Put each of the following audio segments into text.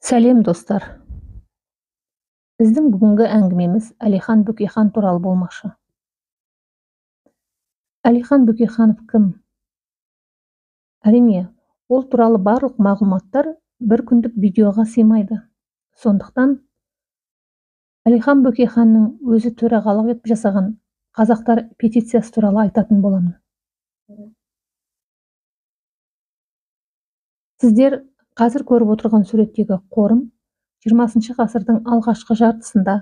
Сәлем, достар! Біздің бүгінгі әңгімеміз Әлихан Бөкейхан туралы болмақшы. Әлихан Бөкейханов кім? Әрине, ол туралы барлық мағлұматтар бір күндік видеоға сыймайды. Сондықтан Әлихан Бөкейханның өзі төрағалық етіп жасаған қазақтар петициясы туралы айтатын боламын. Сіздер қазір көріп отырған суреттегі қорым 20 ғасырдың алғашқы жартысында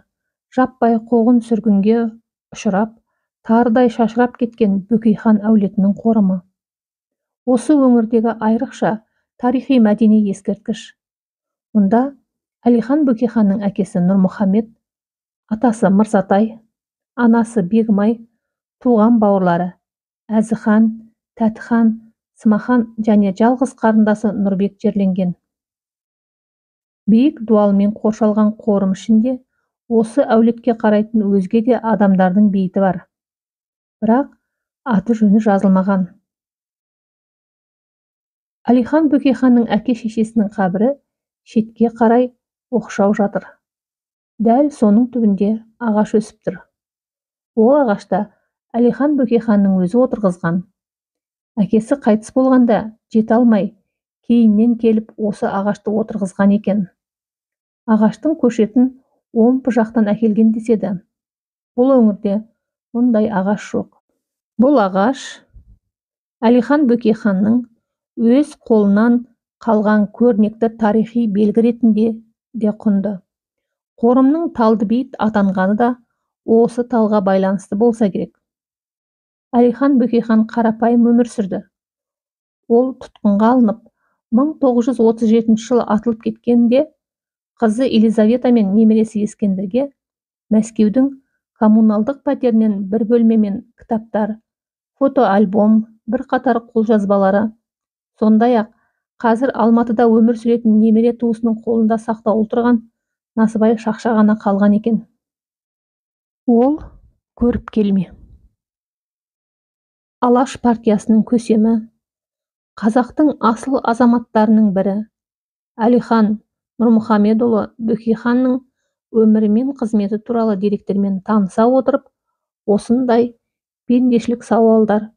жаппай қуғын-сүргінге ұшырап, тарыдай шашырап кеткен Бөкейхан әулетінің қорымы. Осы өңірдегі айрықша тарихи мәдени ескерткіш. Мұнда Әлихан Бөкейханның әкесі Нұрмұхамед, атасы Мырзатай, анасы Бегімай, туған бауырлары Әзіхан, Тәтіхан, Смахан және жалғыз қарындасы Нұрбек жерленген. Биік дуалмен қоршалған қорым ішінде осы әулетке қарайтын өзге де адамдардың бейіті бар. Бірақ аты-жөні жазылмаған. Әлихан Бөкейханның әке-шешесінің қабірі шетке қарай оқшау жатыр. Дәл соның түбінде ағаш өсіп тұр. Ол ағашта Әлихан Бөкейханның өзі отырғызған. Әкесі қайтыс болғанда жете алмай, кейіннен келіп осы ағашты отырғызған екен. Ағаштың көшетін Омбы жақтан әкелген деседі. Бұл өңірде мұндай ағаш жоқ. Бұл ағаш Әлихан Бөкейханның өз қолынан қалған көрнекті тарихи белгі ретінде де құнды. Қорымның талды бейіт атанғаны да осы талға байланысты болса керек. Әлихан Бөкейхан қарапайым өмір сүрді. Ол тұтқынға алынып, 1937 жылы атылып кеткенде қызы Елизавета мен немересі Ескендірге Мәскеудің коммуналдық пәтерінен бір бөлмемен кітаптар, фотоальбом, бірқатар қолжазбалары, сондай-ақ қазір Алматыда өмір сүретін немере туысының қолында сақтаулы тұрған насыбай шақша ғана қалған екен. Ол көріп келме. Алаш партиясының көсемі, қазақтың асыл азаматтарының бірі Әлихан Нұрмұхамедұлы Бөкейханның өмірі мен қызметі туралы деректермен таныса отырып, осындай пендешілік сауалдар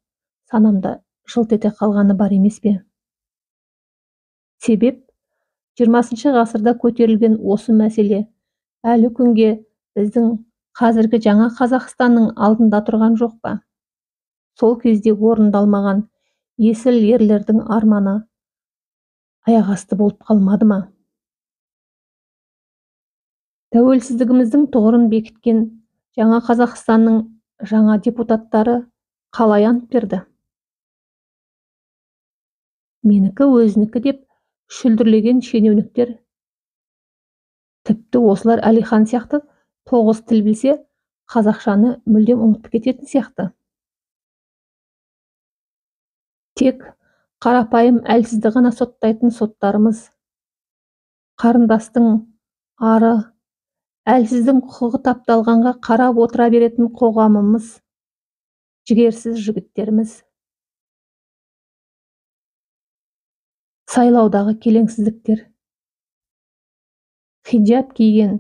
санамда жылт ете қалғаны бар емес пе? Себеп 20 ғасырда көтерілген осы мәселе әлі күнге біздің қазіргі жаңа Қазақстанның алдында тұрған жоқ па? Сол кезде орындалмаған есіл ерлердің арманы аяқ асты болып қалмады ма? Тәуелсіздігіміздің тұғырын бекіткен жаңа Қазақстанның жаңа депутаттары қалай ант берді? Менікі өзінікі деп шүлдірлеген шенеуніктер, тіпті осылар Әлихан сияқты 9 тіл білсе, қазақшаны мүлдем ұмытып кететін сияқты. Тек қарапайым әлсізді ғана соттайтын соттарымыз, қарындастың ары, әлсіздің құқығы тапталғанға қарап отыра беретін қоғамымыз, жігерсіз жігіттеріміз. Сайлаудағы келеңсіздіктер, хиджаб киген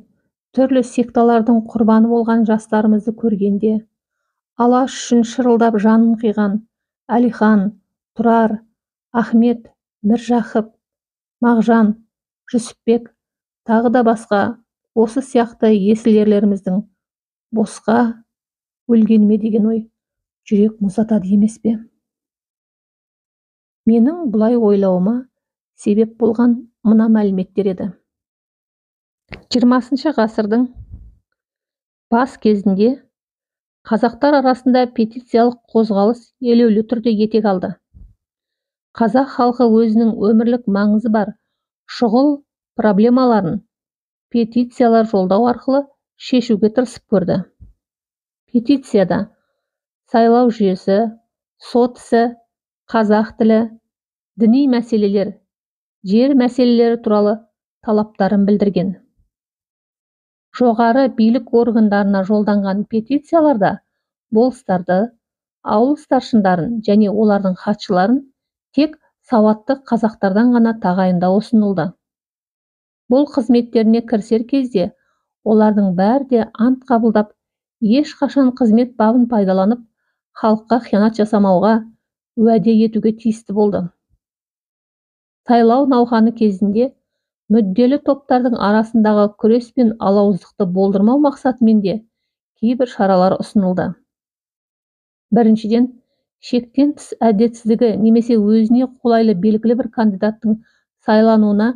түрлі секталардың құрбаны болған жастарымызды көргенде, Алаш үшін шырылдап жанын қиған Әлихан, Тұрар, Ахмет, Міржақып, Мағжан, Жүсіпбек, тағы да басқа осы сияқты есіл ерлеріміздің босқа өлгені ме деген ой жүрек мұздатады емес пе? Менің бұлай ойлауыма себеп болған мына мәліметтер еді. 20 ғасырдың бас кезінде қазақтар арасында петициялық қозғалыс елеулі түрде етек алды. Қазақ халқы өзінің өмірлік маңызы бар шұғыл проблемаларын петициялар жолдау арқылы шешуге тырысып көрді. Петицияда сайлау жүйесі, сот ісі, қазақ тілі, діни мәселелер, жер мәселелері туралы талаптарын білдірген. Жоғары билік органдарына жолданған петицияларда болыстарды, ауыл старшындарын және олардың хатшыларын тек сауатты қазақтардан ғана тағайындау ұсынылды. Бұл қызметтеріне кірісер кезде олардың бәрі де ант қабылдап, ешқашан қызмет бабын пайдаланып, халыққа қиянат жасамауға уәде етуге тиісті болды. Сайлау науқаны кезінде мүдделі топтардың арасындағы күрес пен алауыздықты болдырмау мақсатымен де кейбір шаралар ұсынылды. Біріншіден, шектен тыс әділетсіздігі немесе өзіне қолайлы белгілі бір кандидаттың сайлануына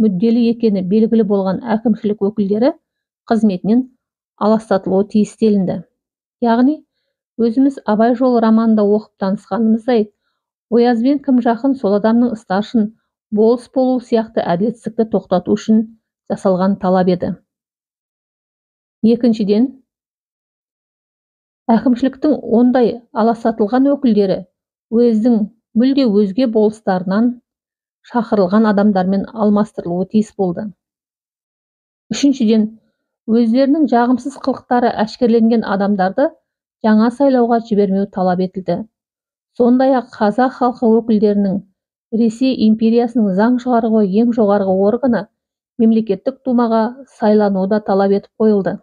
мүдделі екені белгілі болған әкімшілік өкілдері қызметінен аластатылуы тиіс делінді. Яғни, өзіміз Абай жолы романында оқып танысқанымыздай, оязбен кім жақын, сол адамның старшын, болыс болуы сияқты әділетсіздікті тоқтату үшін жасалған талап еді. Екіншіден, әкімшіліктің ондай аластатылған өкілдері уездің мүлде өзге болыстарынан шақырылған адамдармен алмастырылуы тиіс болды. Үшіншіден, өздерінің жағымсыз қылықтары әшкереленген адамдарды жаңа сайлауға жібермеу талап етілді. Сондай-ақ қазақ халқы өкілдерінің Ресей империясының заң шығаруғы ең жоғарғы органы мемлекеттік думаға сайлануы да талап етіп қойылды.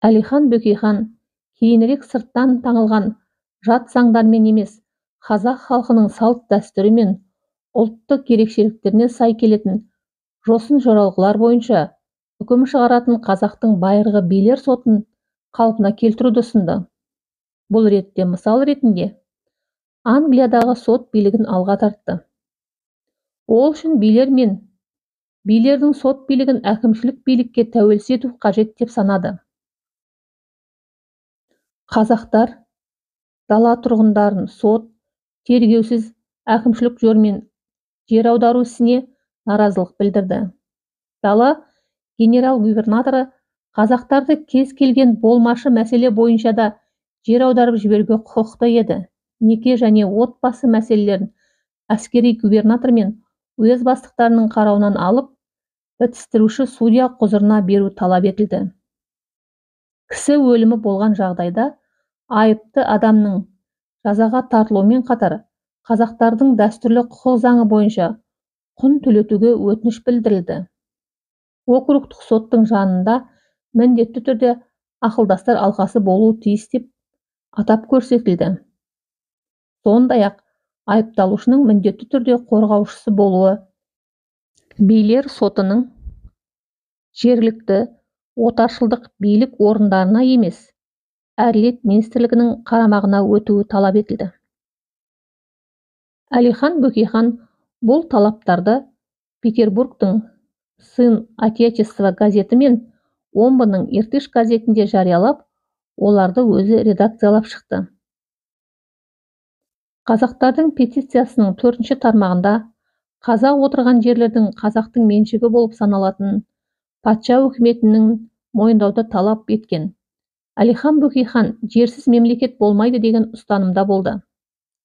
Әлихан Бөкейхан кейінірек сырттан таңылған жат заңдармен емес, қазақ халқының салт-дәстүрі мен ұлттық ерекшеліктеріне сай келетін жосын жоралғылар бойынша үкім шығаратын қазақтың байырғы билер сотын қалпына келтіруді ұсынды. Бұл ретте мысал ретінде Англиядағы сот билігін алға тартты. Ол үшін билер мен билердің сот билігін әкімшілік билікке тәуелсіз ету қажет деп санады. Қазақтар дала тұрғындарын сот, тергеусіз әкімшілік жолмен жер аудару ісіне наразылық білдірді. Дала генерал-губернаторы қазақтарды кез келген болмашы мәселе бойынша да жер аударып жіберуге құқықты еді. Неке және отбасы мәселелерін әскери губернатор мен уезд бастықтарының қарауынан алып, бітістіруші судья құзырына беру талап етілді. Кісі өлімі болған жағдайда айыпты адамның жазаға тартылуымен қатар қазақтардың дәстүрлі құқық заңы бойынша құн төлетуге өтініш білдірілді. Округтық соттың жанында міндетті түрде ақылдастар алқасы болуы тиіс деп атап көрсетілді. Сондай-ақ айыпталушының міндетті түрде қорғаушысы болуы, билер сотының жергілікті отаршылдық билік орындарына емес, Әділет министрлігінің қарамағына өтуі талап етілді. Әлихан Бөкейхан бұл талаптарды Петербургтың «Сын Отечества» газеті мен Омбының «Иртыш» газетінде жариялап, оларды өзі редакциялап шықты. Қазақтардың петициясының 4-ші тармағында қазақ отырған жерлердің қазақтың меншігі болып саналатынын патша үкіметінің мойындауды талап еткен. Әлихан Бөкейхан жерсіз мемлекет болмайды деген ұстанымда болды.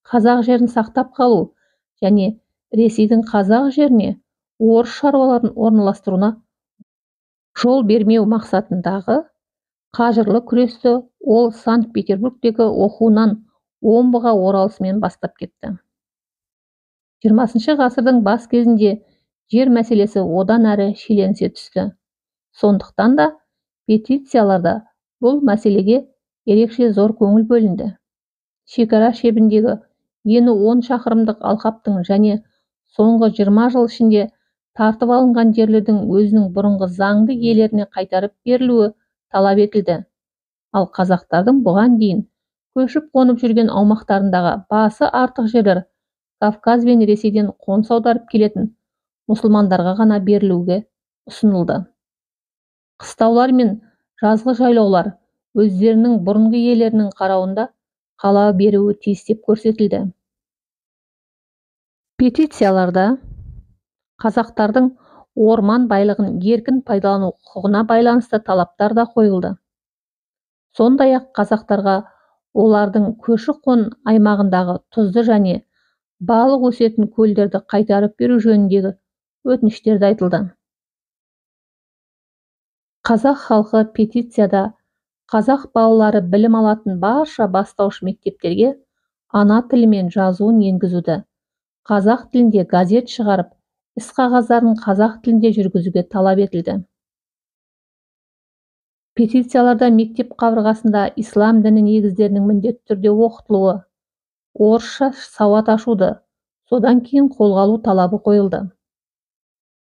Қазақ жерін сақтап қалу және Ресейдің қазақ жеріне орыс шаруаларын орналастыруына жол бермеу мақсатындағы қажырлы күресті ол Санкт-Петербургтегі оқуынан Омбыға оралысымен бастап кетті. 20 ғасырдың бас кезінде жер мәселесі одан әрі шиеленісе түсті. Сондықтан да петицияларда бұл мәселеге ерекше зор көңіл бөлінді. Шекара шебіндегі ені 10 шақырымдық алқаптың және соңғы 20 жыл ішінде тартып алынған жерлердің өзінің бұрынғы заңды иелеріне қайтарып берілуі талап етілді. Ал қазақтардың бұған дейін көшіп қонып жүрген аумақтарындағы басы артық жерлер Кавказ бен Ресейден қоныс аударып келетін мұсылмандарға ғана берілуге ұсынылды. Қыстаулар мен жазғы жайлаулар өздерінің бұрынғы иелерінің қарауында қала беруі тиіс деп көрсетілді. Петицияларда қазақтардың орман байлығын еркін пайдалану құқығына байланысты талаптар да қойылды. Сондай-ақ қазақтарға олардың көші-қон аймағындағы тұзды және балық өсетін көлдерді қайтарып беру жөніндегі өтініштер де айтылды. Қазақ халқы петицияда қазақ балалары білім алатын барша бастауыш мектептерге ана тілі мен жазуын енгізуді, қазақ тілінде газет шығарып, іс-қағаздарын қазақ тілінде жүргізуге талап етілді. Петицияларда мектеп қабырғасында ислам діні негіздерінің міндетті түрде оқытылуы, орысша сауат ашуды содан кейін қолға алу талабы қойылды.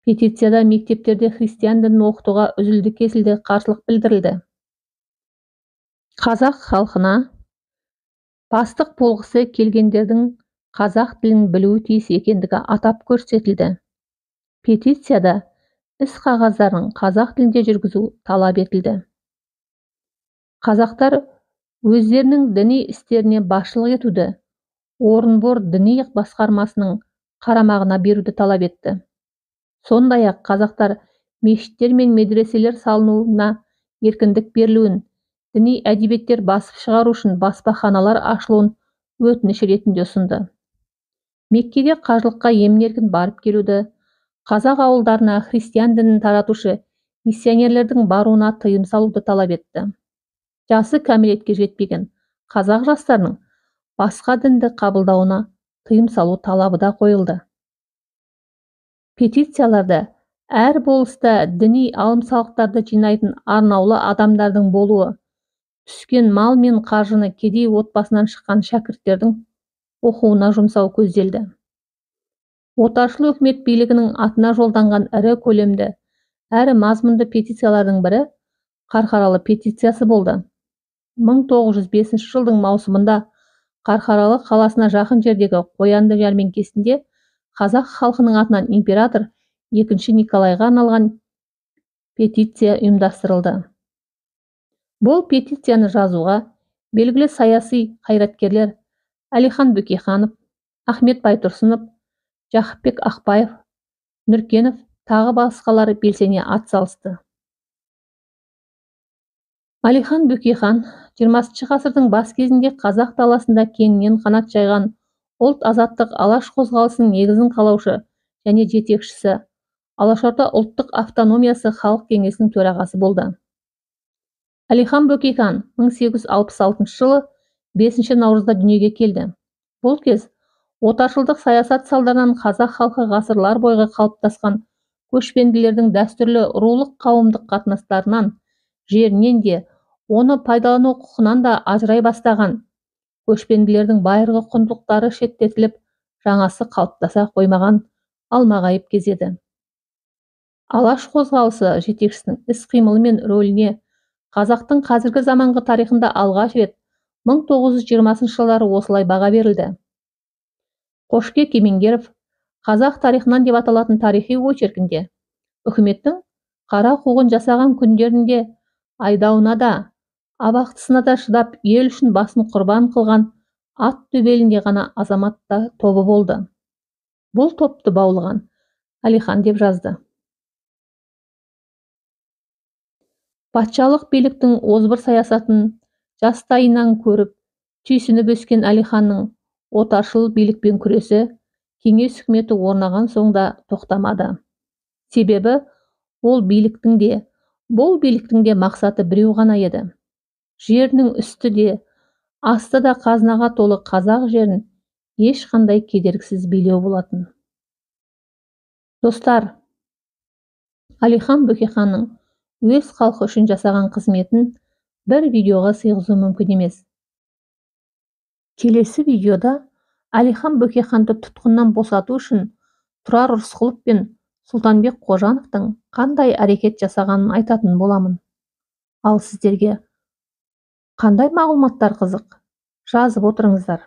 Петицияда мектептерде христиан дінін оқытуға үзілді-кесілді қарсылық білдірілді. Қазақ халқына бастық болғысы келгендердің қазақ тілін білуі тиіс екендігі атап көрсетілді. Петицияда іс-қағаздарын қазақ тілінде жүргізу талап етілді. Қазақтар өздерінің діни істеріне басшылық етуді Орынбор діни басқармасының қарамағына беруді талап етті. Сондай-ақ қазақтар мешіттер мен медреселер салынуына еркіндік берілуін, діни әдебиеттер басып шығару үшін баспаханалар ашылуын өтініш ретінде ұсынды. Меккеге қажылыққа емін-еркін барып келуді, қазақ ауылдарына христиан дінін таратушы миссионерлердің баруына тыйым салуды талап етті. Жасы кәмелетке жетпеген қазақ жастарының басқа дінді қабылдауына тыйым салу талабы да қойылды. Петицияларда әр болыста діни алым-салықтарды жинайтын арнаулы адамдардың болуы, түскен мал мен қаржыны кедей отбасынан шыққан шәкірттердің оқуына жұмсау көзделді. Отаршыл өкімет билігінің атына жолданған ірі көлемді әрі мазмұнды петициялардың бірі Қарқаралы петициясы болды. 1905 жылдың маусымында Қарқаралы қаласына жақын жердегі Қоянды жәрмеңкесінде қазақ халқының атынан император 2 Николайға арналған петиция ұйымдастырылды. Бұл петицияны жазуға белгілі саяси қайраткерлер Әлихан Бөкейханов, Ахмет Байтұрсынов, Жақыпбек Ақбаев, Нүркенов тағы басқалары белсене атсалысты. Әлихан Бөкейхан 20 ғасырдың бас кезінде қазақ даласында кеңінен қанат жайған ұлт азаттық Алаш қозғалысының негізін қалаушы және жетекшісі, Алашорда ұлттық автономиясы халық кеңесінің төрағасы болды. Әлихан Бөкейхан 1866 жылы 5 наурызда дүниеге келді. Бұл кез отаршылдық саясат салдарынан қазақ халқы ғасырлар бойғы қалыптасқан көшпенділердің дәстүрлі рулық қауымдық қатынастарынан, жерінен де, оны пайдалану құқығынан да ажырай бастаған. Көшпенділердің байырғы құндылықтары шеттетіліп, жаңасы қалыптаса қоймаған алмағайып кез еді. Алаш қозғалысы жетекшісінің іс-қимылы мен рөліне қазақтың қазіргі заманғы тарихында алғаш рет 1920 жылдары осылай баға берілді. Қошке Кемеңгеров «Қазақ тарихынан» деп аталатын тарихи очеркінде үкіметтің қара қуғын жасаған күндерінде айдауына да, абақтысына да шыдап ел үшін басын құрбан қылған ат төбелінде ғана азамат та тобы болды. Бұл топты баулыған Әлихан деп жазды. Патшалық биліктің озбыр саясатын жастайынан көріп, түйсініп өскен Әлиханның отаршыл билікпен күресі кеңес үкіметі орнаған соң да тоқтамады. Себебі ол биліктің де, бұл биліктің де мақсаты біреу ғана еді. Жерінің үсті де, асты да қазынаға толы қазақ жерін ешқандай кедергісіз билеу болатын. Достар, Әлихан Бөкейханның өз халқы үшін жасаған қызметін бір видеоға сыйғызу мүмкін емес. Келесі видеода Әлихан Бөкейханды тұтқыннан босату үшін Тұрар Рысқұлов пен Сұлтанбек Қожановтың қандай әрекет жасағанын айтатын боламын. Ал сіздерге қандай мағлұматтар қызық? Жазып отырыңыздар.